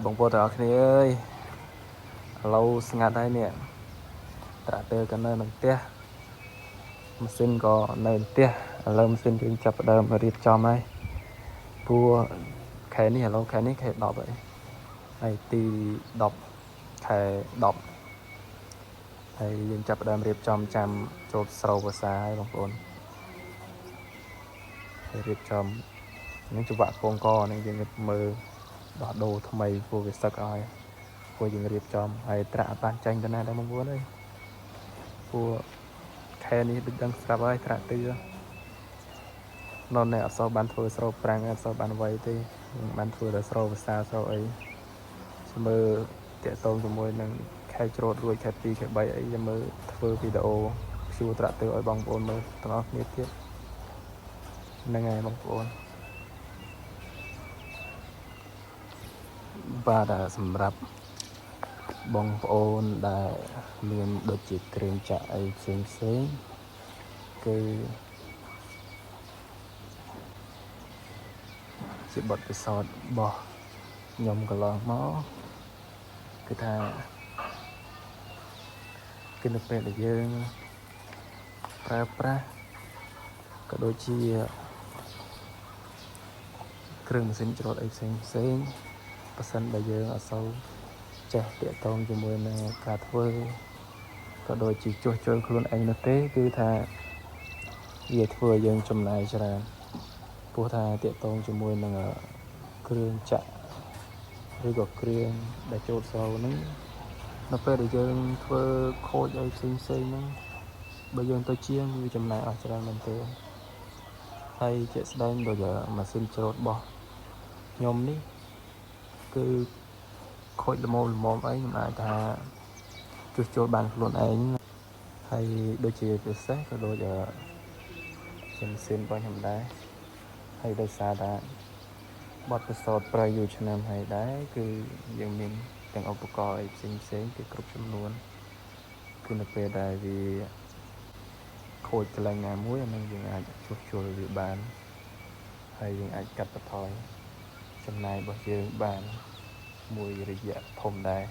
បងប្អូនទាំងអស់គ្នាអើយឥឡូវស្ងាត់ហើយនេះត្រាក់ទ័រក៏នៅក្នុងផ្ទះម៉ាស៊ីនក៏នៅផ្ទះឥឡូវម៉ាស៊ីនយើងចាប់ផ្ដើមរៀបចំហើយព្រោះខែនេះឥឡូវខែនេះខែ10ហើយហើយទី10ខែ10ហើយយើងចាប់ផ្ដើមរៀបចំចាំចូលស្រូវវស្សាហើយបងប្អូនហើយរៀបចំនឹងចង្វាក់កងកនឹងយើងមើលដោះដូរថ្មីព្រោះវាសឹកហើយព្រោះយើងរៀបចំហើយត្រាក់អត់បានចាញ់ទៅណាដែរបងប្អូនអើយព្រោះខែនេះដូចដឹងស្រាប់ហើយត្រាក់ទឿនននេះអត់សូវបានធ្វើស្រូវប្រាំងអត់សូវបានវៃទេបានធ្វើតែស្រូវវស្សាស្រូវអីមើលតាក់ទងជាមួយនឹងខែច្រូតរួចខែ2ខែ3អីយើងមើលធ្វើវីដេអូព្យួរត្រាក់ទឿឲ្យបងប្អូនមើលទាំងអស់គ្នាទៀតហ្នឹងហើយបងប្អូនបាទសម្រាប់បងប្អូនដែលមានដូចជាគ្រឿងចាក់អីផ្សេងផ្សេងគឺជាបទពិសោធន៍របស់ខ្ញុំកន្លងមកគឺថាគឺនៅពេលដែលយើងប្រើប្រាស់ក៏ដូចជាគ្រឿងម៉ាស៊ីនច្រូតអីផ្សេងផ្សេងប៉ះសិនបើយើងអត់សូវចេះតាក់ទងជាមួយនឹងការធ្វើក៏ដូចជាជួសជុលខ្លួនឯងនោះទេគឺថាវាធ្វើឲ្យយើងចំណាយច្រើនព្រោះថាតាក់ទងជាមួយនឹងគ្រឿងចាក់ឬក៏គ្រឿងដែលចូលស្រូវហ្នឹងនៅពេលដែលយើងធ្វើខូចអីផ្សេងផ្សេងហ្នឹងបើយើងទៅជាងវាចំណាយអស់ច្រើនមែនទេហើយជាក់ស្ដែងដូចម៉ាស៊ីនច្រូតរបស់ខ្ញុំនេះគឺខូចល្មមល្មមអីខ្ញុំអាចថាជួសជុលបានខ្លួនឯងហើយដូចជាពិសេសក៏ដូចជាម៉ាស៊ីនរបស់ខ្ញុំដែរហើយដោយសារថាបទពិសោធន៍ប្រើយូរឆ្នាំហើយដែរគឺយើងមានទាំងឧបករណ៍អីផ្សេងផ្សេងគឺគ្រប់ចំនួនគឺនៅពេលដែលវាខូចកន្លែងណាមួយអានឹងយើងអាចជួសជុលវាបានហើយយើងអាចកាត់បន្ថយចំណាយរបស់យើងបានមួយរយៈធំដែរ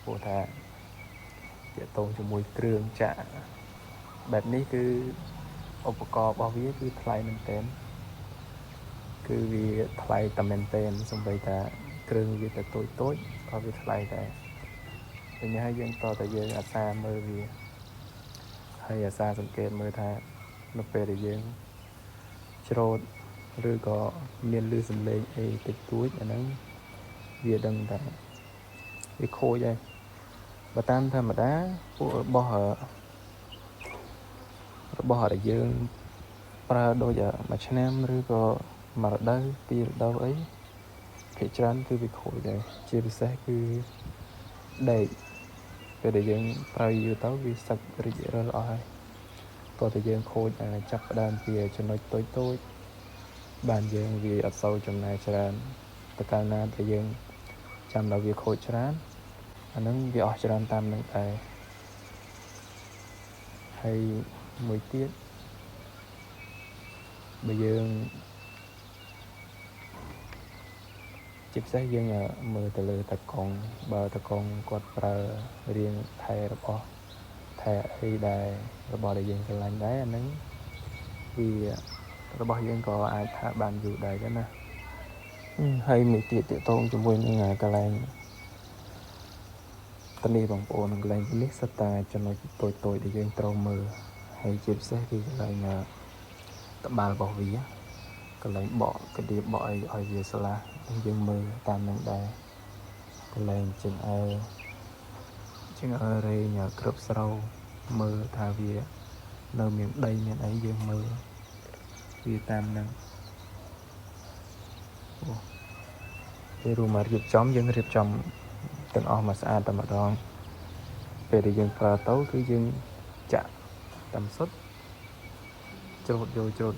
ព្រោះថាតាក់ទងជាមួយគ្រឿងចាក់បែបនេះគឺឧបករណ៍របស់វាគឺថ្លៃមែនទែនគឺវាថ្លៃតែមែនទែនសូម្បីតែគ្រឿងវាតែតូចតូចក៏វាថ្លៃដែរដូច្នេះហើយយើងតតែយើងអាសាមើលវាហើយអាសាសង្កេតមើលថានៅពេលដែលយើងច្រូតឬក៏មានលឺសំឡេងអីតិចតួចអាហ្នឹងវាដឹងថាវាខូចហើយបើតាមធម្មតាពួករបស់ដែលយើងប្រើដូចមួយឆ្នាំឬក៏មួយរដូវពីររដូវអីភាគច្រើនគឺវាខូចដែរជាពិសេសគឺដែកពេលដែលយើងប្រើយូរទៅវាសឹករីករាលអស់ហើយតោះតែយើងខូចចាប់ផ្ដើមពីចំណុចតូចតូចបានយើងវាអត់សូវចំណាយច្រើនតែកាលណាដែលយើងចាំដល់វាខូចច្រើនអាហ្នឹងវាអស់ច្រើនតាមនឹងដែរហើយមួយទៀតបើយើងជាពិសេសយើងមើលទៅលើតកងបើតកងគាត់ប្រើរៀងថែរបស់ថែអីដែររបស់ដែលយើងស្រឡាញ់ដែរអាហ្នឹងវារបស់យើងក៏អាចថាបានយូរដែរចឹងណាហើយមួយទៀតតាក់ទងជាមួយនឹងកន្លែងតនេះបងប្អូនកន្លែងនេះសិតតែចំណុចតូចតូចដែលយើងត្រូវមើលហើយជាពិសេសគឺកន្លែងត្បាល់របស់វាកន្លែងបកកដៀបបកអីឲ្យវាស្លាស់យើងមើលតាមនឹងដែរកន្លែងជើងអែរែងគ្រប់ស្រូវមើលថាវានៅមានដីមានអីយើងមើលវាតាមនឹងអូពេលរួមមករៀបចំយើងរៀបចំទាំងអស់មកស្អាតតែម្ដងពេលដែលយើងប្រើទៅគឺយើងចាក់តាមសុទ្ធច្រូត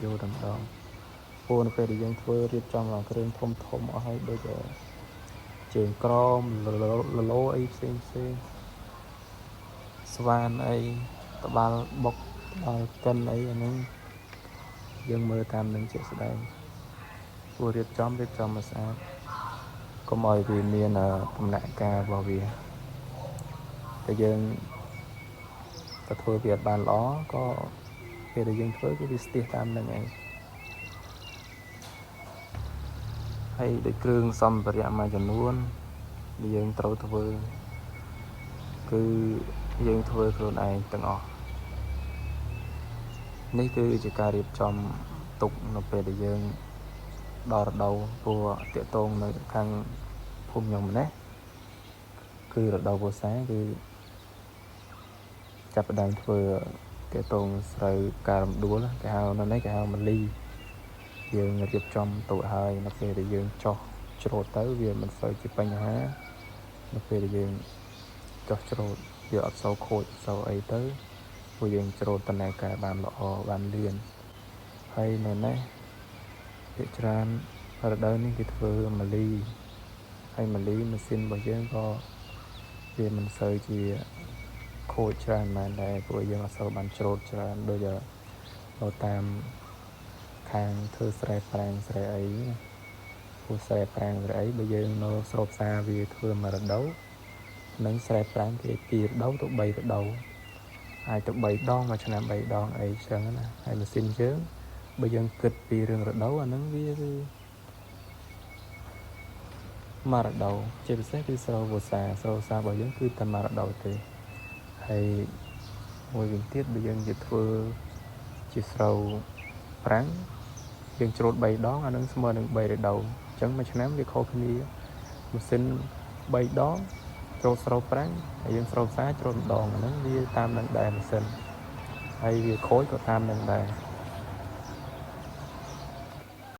យកតែម្ដងព្រោះនៅពេលដែលយើងធ្វើរៀបចំគ្រឿងធំធំអស់ហើយដូចជើងក្រមលលោអីផ្សេងផ្សេងស្វានអីត្បាល់បុកត្បាល់កិនអីអាហ្នឹងយើងមើលតាមនឹងជាក់ស្ដែងព្រោះរៀបចំមកស្អាត កុំឲ្យវាមានដំណាក់កាលរបស់វាតែយើងទៅធ្វើវាអត់បានល្អក៏ពេលដែលយើងធ្វើគឺវាស្ទះតាមនឹងឯងហើយដូចគ្រឿងសម្ភារៈមួយចំនួនដែលយើងត្រូវធ្វើគឺយើងធ្វើខ្លួនឯងទាំងអស់នេះគឺជាការរៀបចំទុកនៅពេលដែលយើងដល់រដូវព្រោះតាកតងនៅខាងភូមិខ្ញុំម្នេះគឺរដូវវស្សាគឺចាប់ផ្ដើមធ្វើតាកតងស្រូវការរំដួលគេហៅនៅនេះគេហៅមលីយើងរៀបចំទុកហើយនៅពេលដែលយើងចោះច្រូតទៅវាមិនសូវជាបញ្ហានៅពេលដែលយើងចោះច្រូតវាអត់សូវខូចសូវអីទៅព្រោះយើងច្រូតតំណែងការបានល្អបានលឿនហើយនៅនេះភាគច្រើនរដូវនេះគេធ្វើមលីហើយមលីម៉ាស៊ីនរបស់យើងក៏វាមិនសូវជាខូចច្រើនប៉ុន្មានដែរព្រោះយើងអត់សូវបានច្រូតច្រើនដូចនៅតាមខាងធ្វើស្រែប្រាំងស្រែអីណាព្រោះស្រែប្រាំងស្រែអីបើយើងនៅស្របផ្សារវាធ្វើមួយរដូវនិងស្រែប្រាំងគេ2រដូវទៅ3រដូវអាចទៅ3ដងមួយឆ្នាំ3ដងអីចឹងណាហើយម៉ាស៊ីនយើងបើយើងគិតពីរឿងរដូវអាហ្នឹងវាគឺមួយរដូវជាពិសេសគឺស្រូវវស្សាស្រូវវស្សារបស់យើងគឺតែមួយរដូវទេហើយមួយវិញទៀតបើយើងជាធ្វើជាស្រូវប្រាំងយើងច្រូត3ដងអានឹងស្មើនឹង3រដូវអញ្ចឹងមួយឆ្នាំវាខុសគ្នាម៉ាស៊ីន3ដងច្រូតស្រូវប្រាំងហើយយើងស្រូវផ្សារច្រូតម្ដងអាហ្នឹងវាតាមនឹងដែរម៉ាស៊ីនហើយវាខូចក៏តាមនឹងដែរ